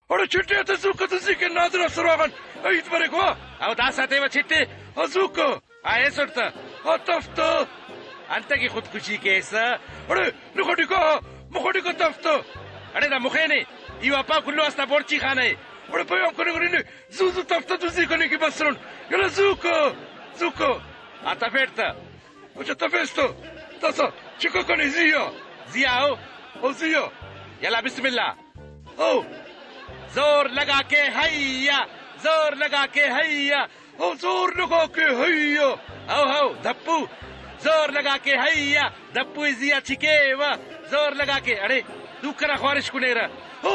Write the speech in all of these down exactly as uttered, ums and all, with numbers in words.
اڑے چٹے آ تہ زوکا تہ زی کن نادرا سراغان عید بریک وا۔ او داسا تیوہ چٹے۔ آ زوکا۔ آ ایسٹ تہ۔ آ تف تہ۔ انتکہ خودکشی کیسہ۔ اڑے نخٹی کا، مخٹی کا تف تہ۔ اڑے دا مخے نے۔ ای واپا کلو استا بورچی خانہ اے۔ اڑے پیام کننگ نے۔ زو زو تف تہ دزی کننگ کہ بسرن۔ یلا زوکا۔ زوکا۔ آ تفیٹ تہ۔ اچھا، تفیس تو۔ داسا چکا کنے زی آ۔ زی آ ہو۔ او زی آ۔ یلا بسم اللہ۔ او۔ زور لگا کے ہیا، زور لگا کے ہیا۔ او زور لگا کے ہیا۔ او ہو، دھپو۔ زور لگا کے ہیا، دھپو زی آ چکیوہ۔ زور لگا کے، اڑے، تو کنا خوارش کنیرہ۔ او۔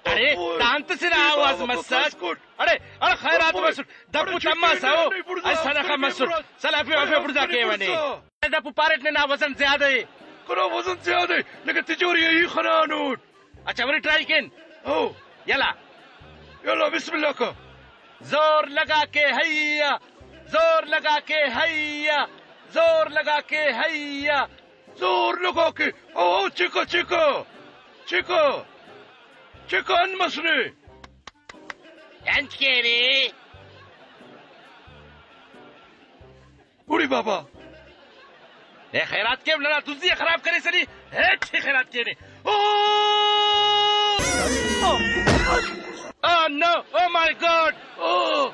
اڑے، او، دانت سے نا آواز مسک۔ اڑے، اڑے خیرات مسٹ، دپو تماسا ہو، اے صدقہ مسٹ، سلافی وافی بڑزا کیوہ نے۔ اڑے دپو پاریٹ نے نا وزن زیادہ ءِ۔ کنا وزن زیادہ ءِ، لیکن تجوری ءِ ای خنانٹ۔ اچھا، ولے ٹرائی کین۔ ہو۔ یلا۔ یلا، بسم اللہ کا۔ زور لگا کے ہیا، زور لگا کے ہیا، زور لگا کے ہیا۔ زور لگا کے، او، او، چکا، چکا، چکا، چکا انت مسنے۔ انت کیرے؟ اڑے بابا۔ اے خیرات کیو، ننا دزی ءِ خراب کریسہ نی، ہیٹ ہی خیرات کینے۔ او! او نو، او مائی گاڈ! او!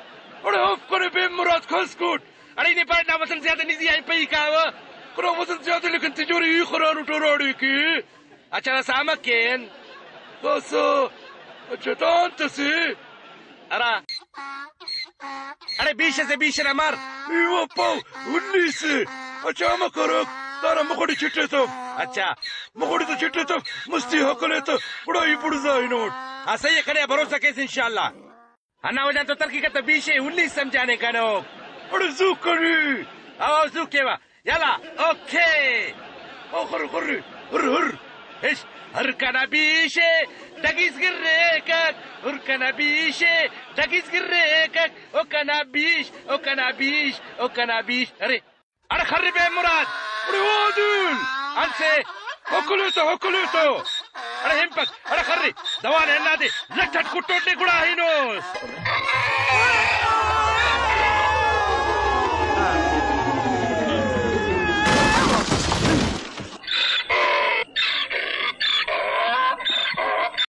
اڑے اوف کرے بے مراد کھس کوٹ۔ اڑے نے پاٹ نا وزن زیادہ نی زی آئی پئی کاوہ۔ کرا وزن زیادہ لیکن تجوری ای خرانٹ اراڑے کے۔ اچھا، دا سامک کین۔ بس۔ اچھا، دانت اسے۔ ہرا۔ اڑے بیش اسے، بیش ئنا مار۔ ای وپاؤ، انیس سے۔ اچھا، امر کروک، دانا مخڑی چٹے تف۔ اچھا۔ مخڑی تو چٹے تف، مستی ہکل ایتہ، گڑا ای بڑزا ہنوٹ۔ ہاں، صحیح ءِ، کنے آ بھروسہ کیس انشاءاللہ۔ ہندا وجہ تو ترقی کتہ بیشے انیس سمجھانے کنوک۔ اڑے زو کنی۔ او، او، زو کیوہ۔ یلا، اوکے۔ او خر، خر، ہر، ہر۔ اش، ہر کنا بیشے، ڈگیز گریکک۔ ہر کنا بیشے، ڈگیز گریکک۔ او کنا بیش، او کنا بیش، او کنا بیش۔ ارے۔ اڑے خر بے مراد۔ اڑے وادن۔ انت سے۔ ہکل ایتہ، ہکل ایتہ۔ اڑے ہنپک۔ اڑے خر۔ دوان ہنادے۔ لٹ اٹ کٹوٹ نے گڑا ہنوس۔